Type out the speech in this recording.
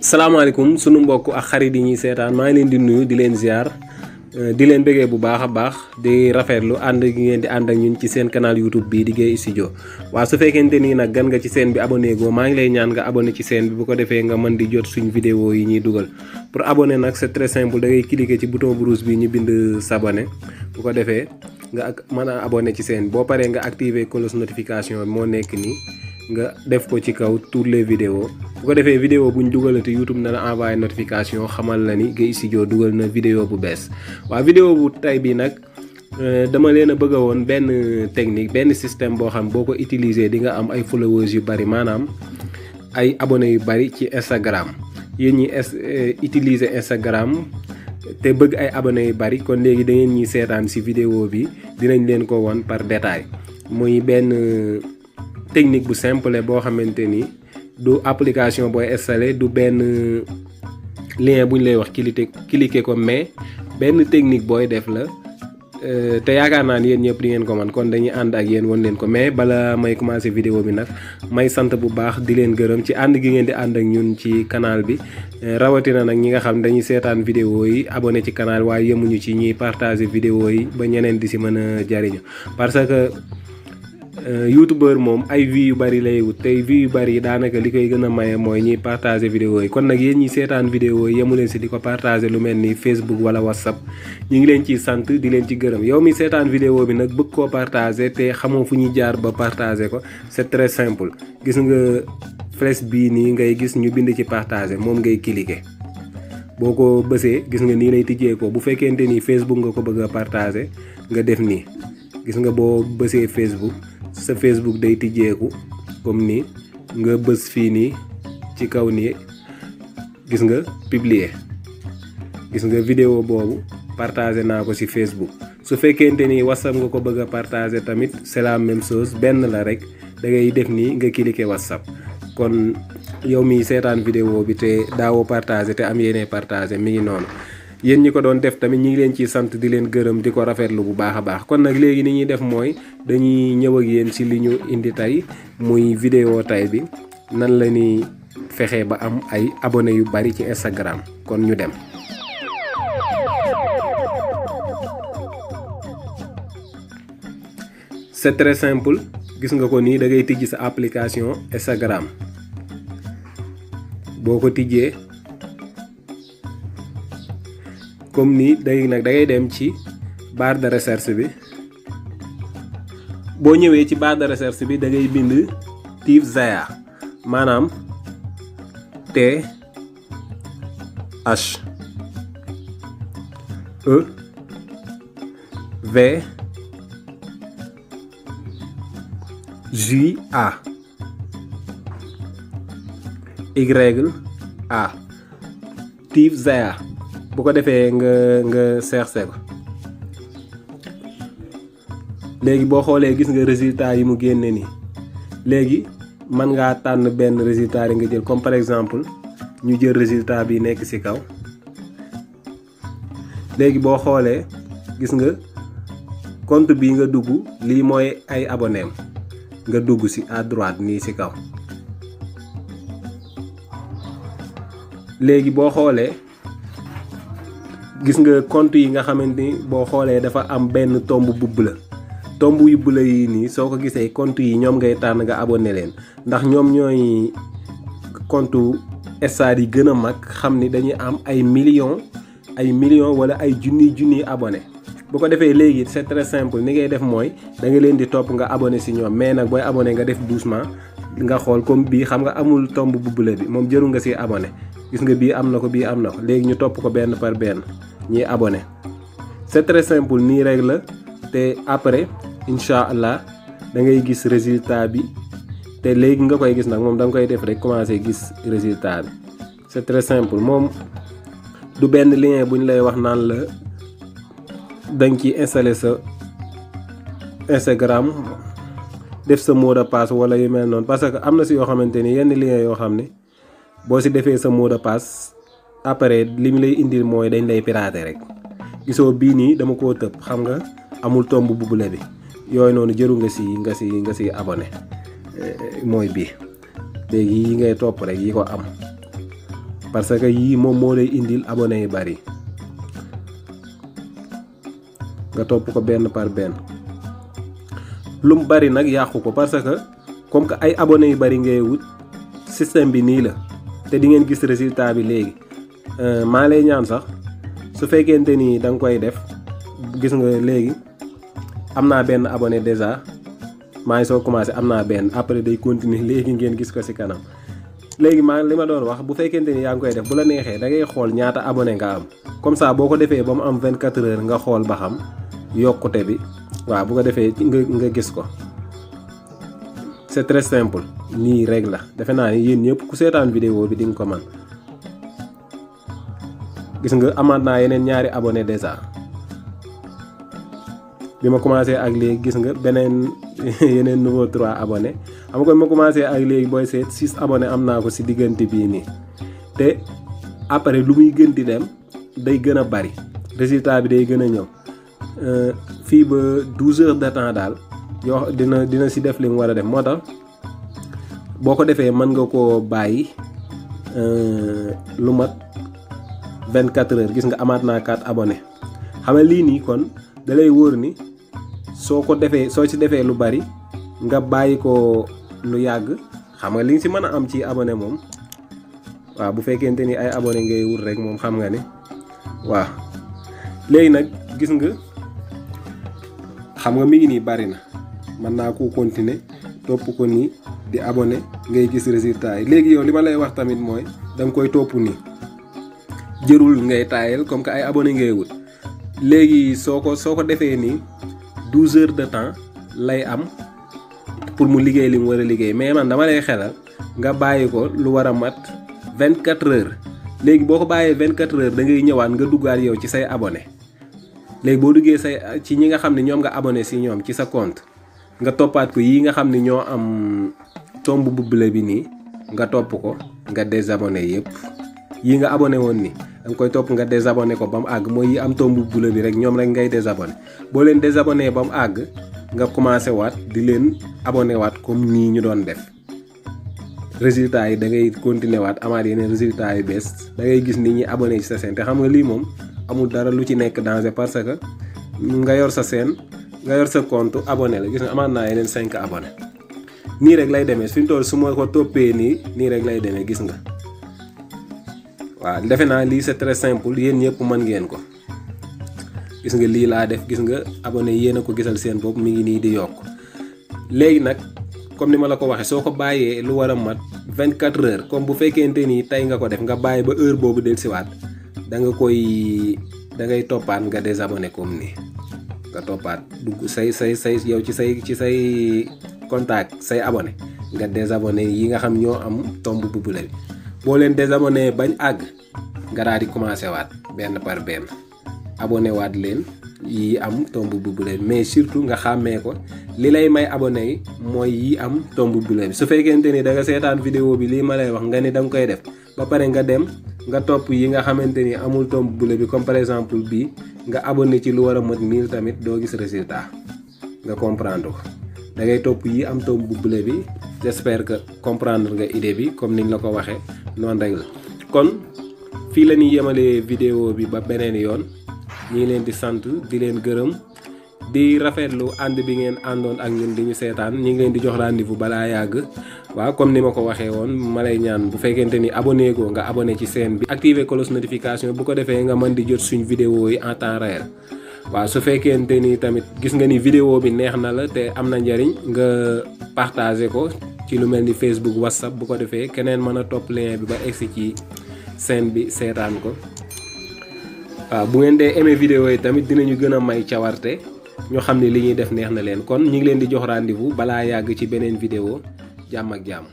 salaamaaleykum sunu mbokk ak xarit yi ñuy seetaan maa ngi leen di nuyu di leen ziar di leen bëggee bu baax a baax di rafetlu ànd gi ngeen di ànd ak ñun ci seen canal YouTube bii di Gueye Studio waaw su fekkente nii nag gan nga ci seen bi abonné goo maa ngi lay ñaan nga abonné ci seen bi bu ko defee nga mën di jot suñ vidéo yi ñuy dugal pour abonné nag c'est très simple da ngay cliquer ci bouton bu rouge bi ñu bind s'abonner bu ko defee nga mën a abonné ci seen boo paree nga activer cloche notification moo nekk nii nga def ko ci kaw toutes les vidéos bu ko defee vidéo buñ dugalati YouTube na la envoyé notification xamal la ni Gueye Studio dugal na vidéo bu bees waaw vidéo bu tay bi nag dama leen a bëgg woon benn technique benn système boo xam boo ko utiliser di nga am ay followers yu bari maanaam ay abonnés yu bari ci Instagram yéen ñi utiliser Instagram te bëgg ay abonnés yu bari kon léegi da ngeen ñuy seetaan ci vidéo bi dinañ leen ko won par détail muy benn technique bu simple boo xamante ni du application booy installé du benn lien bu ñu lay wax cliquer ko mais benn technique booy def la te yaakaar naa ni yéen ñëpp di ngeen ko man kon dañuy ànd ak yéen won leen ko mais bala may commencer vidéo bi nag may sant bu baax di leen gërëm ci ànd gi ngeen di ànd ak ñun ci canal bi rawatina nag ñi nga xam dañuy seetaan vidéo yi abonné ci canal waaye yemuñu ci ñuy partager vidéo yi ba ñeneen di si mën a jariñu parce que youtubeur moom ay vues yu bari lay wut tey vues yu bari daanaka li koy gën a maye mooy ñuy partager vidéo yi kon nag yéen ñi seetaan vidéo yi yemu leen si di ko partager lu mel ni Facebook wala WhatsApp ñu ngi leen ciy sant di leen ci gërëm yow mi seetaan vidéo bi nag bëgg koo partager te xamoo fu ñuy jaar ba partager ko c'est très simple gis nga flèche bii nii ngay gis ñu bind ci partager moom ngay cliquer boo ko bësee gis nga nii lay tijjee ko bu fekkente ni Facebook nga ko bëgg a partager nga def nii gis nga boo bësee Facebook sa Facebook day tijjeeku comme nii nga bës fii nii ci kaw nii gis nga publier gis nga vidéo boobu partager naa ko ci Facebook su fekkente ni WhatsApp nga ko bëgg a partager tamit c'est la même chose benn la rek da ngay def nii nga cliquer WhatsApp kon yow mi seetaan vidéo bi te daawoo partager te am yéene partager mi ngi noonu yéen ñi ko doon def tamit ñi ngi leen ciy sant di leen gërëm di ko rafetlu bu baax a baax kon nag léegi ni ñuy def mooy dañuy ñëw ak yéen ci li ñu indi tey muy vidéo tay bi nan la ñuy fexe ba am ay abonnés yu bari ci Instagram kon ñu dem. C'est très simple gis nga ko nii da ngay tijji sa application Instagram boo ko tijjee. comme nii day nag da ngay dem ci barre de recherche bi boo ñëwee ci barre de recherche bi da ngay bind TVZaya maanaam THEVZAYA TVZAya bu ko defee nga cherché ko léegi boo xoolee gis nga résultat yi mu génne nii léegi mën ngaa tànn benn résultat yi nga jël comme par exemple ñu jël résultat bi nekk ci kaw léegi boo xoolee gis nga compte bi nga dugg lii mooy ay abonné nga dugg ci à droite nii ci kaw léegi boo xoolee gis nga compte yi nga xamante ni boo xoolee dafa am benn tomb bu bleu tomb yu bleu yi nii soo ko gisee compte yi ñoom ngay tànn nga abonné leen ndax ñoom ñooy compte stars yi gën a mag xam ni dañuy am ay millions wala ay junniy abonné bu ko defee léegi c'est très simple ni ngay def mooy da nga leen di topp nga abonné ci ñoom mais nag booy abonné nga def doucement nga xool comme bii xam nga amul tomb bu bleu bi moom jëru nga ci abonné gis nga bii am na ko bii am na ko léegi ñu topp ko benn par benn ñi abonné c'est très simple nii rek la te après incha allah da ngay gis résultat bi te léegi nga koy gis nag moom da nga koy def rek commencer gis résultat bi c'est très simple moom du benn lien bu ñu lay wax naan la dañ ci installer sa Instagram def sa mot de passe wala yu mel noonu parce que am na si yoo xamante ni yenn lien yoo xam ne boo si defee sa mot de passe après li mu lay indil mooy dañ lay pirater rek gisoo bii nii dama koo tëb xam nga amul tomb bu bleu bi yooyu noonu jëru nga si abonné mooy bii léegi yi ngay topp rek yi ko am parce que yii moom moo lay indil abonné yu bari nga topp ko benn par benn. lu mu bari nag yàqu ko parce que comme que ay abonné yu bari ngay wut système bi nii la te di ngeen gis résultat bi léegi maa lay ñaan sax su fekkente ni da nga koy def gis nga léegi am naa benn abonné déjà maa ngi soo commencé am naa benn après day continuer léegi ngeen gis ko ci kanam. léegi li ma doon wax bu fekkente ni yaa ngi koy def bu la neexee da ngay xool ñaata abonné nga am comme ça boo ko defee ba mu am 24 heures nga xool ba xam yokkute bi waaw bu ko defee nga gis ko. c'est très simple nii rek la defe naa ni yéen ñëpp ku seetaan vidéo bi di nga ko man gis nga amaat naa yeneen ñaari abonné déjà bi ma commencé ak léegi gis nga beneen yeneen nouveau 3 abonné xam nga ma commencé ak léegi booy seet 6 abonné am naa ko ci diggante bii nii te après lu muy gën di dem day gën a bari résultat bi day gën a ñëw fii ba 12 heures de temps daal yoo dina ci def li mu war a def moo tax boo ko defee mën nga koo bàyyi lu mat 24 heures gis nga amaat naa 4 abonné xam nga lii nii kon da lay wóor ni soo ci defee lu bari nga bàyyi ko lu yàgg xam nga li nga ci mën a am ci abonné moom waaw bu fekkente ni ay abonné ngay wut rek moom xam nga ni waaw. léegi nag gis nga xam nga mi ngi nii bari na mën naa ko continuer topp ko nii di abonné ngay gis résultat yi. léegi yow li ma lay wax tamit mooy da nga koy topp nii jërul ngay taayal comme que ay abonné ngay wut. léegi soo ko defee nii 12 heures de temps lay am pour mu liggéey li mu war a liggéey mais man dama lay xelal nga bàyyi ko lu war a mat 24 heures. léegi boo ko bàyyee 24 heures da ngay ñëwaat nga duggaat yow ci say abonné léegi boo duggee ci ñi nga xam ne ñoom nga abonné ci ñoom ci sa compte nga toppaat ko yii nga xam ne ñoo am tomb bu bleu bi nii nga topp ko nga désabonné yépp yii nga abonné woon ni danga koy topp nga désabonné ko ba mu àgg mooy yi am tomb bu bleu bi rek ñoom rek ngay désabonné boo leen désabonné ba mu àgg nga commencé waat di leen abonné waat comme nii ñu doon def résultat yi da ngay continuer waat amaat yeneen résultat yu bees da ngay gis nit ñi abonné ci sa chaîne te xam nga lii moom amul dara lu ci nekk danger parce que nga yor sa chaîne nga yor sa compte abonné la gis nga amaat naa yeneen 5 abonné nii rek lay demee fi mu toll su ma ko toppee nii rek lay demee gis nga. waaw defe naa lii c'est très simple yéen ñëpp mën ngeen ko gis nga lii laa def gis nga abonné yéen a ko gisal seen bopp mi ngi nii di yokk. léegi nag comme ni ma la ko waxee soo ko bàyyee lu war a mat 24 heures comme bu fekkente ni tey nga ko def nga bàyyi ba heure boobu dellusiwaat da ngay toppaat nga désabonné comme nii nga toppaat dugg say yow ci say contact say abonné nga désabonné yi nga xam ñoo am tomb bu bleu bi boo leen désabonné bañ àgg nga daal di commencé waat benn par benn abonné waat leen yi am tomb bu bleu bi mais surtout nga xàmmee ko li lay may abonné yi mooy yi am tomb bu bleu bi su fekkente ni da nga seetaan vidéo bi lii ma lay wax nga ni da nga koy def ba pare nga dem nga topp yi nga xamante ni amul tomb bu bleu bi comme par exemple bii nga abonné ci lu war a mat 1000 tamit doo gis résultat nga comprendre ko da ngay topp yi am tomb bu bleu bi. j'espère que comprendre nga idée bi comme niñ la ko waxee noonu rek la kon fii la ñuy yemalee vidéo bi ba beneen yoon ñi ngi leen di sant di leen gërëm di rafetlu ànd bi ngeen àndoon ak ñun di ñu seetaan ñi ngi leen di jox rendez-vous balaa yàgg waaw comme ni ma ko waxee woon ma lay ñaan bu fekkente ni abonné ko nga abonné ci chaîne bi activer cloche notification bu ko defee nga mën di jot suñ vidéo yi en temps réel. waaw su fekkente ni tamit gis nga ni vidéo bi neex na la te am na njariñ nga partager ko ci lu mel ni Facebook WhatsApp bu ko defee keneen mën a topp lien bi ba egsi ci chaîne bi seetaan ko. waaw bu ngeen dee aimé vidéo yi tamit dinañu gën a may cawarte ñoo xam ne li ñuy def neex na leen kon ñu ngi leen di jox rendez-vous balaa yàgg ci beneen vidéo jàmm ak jàmm.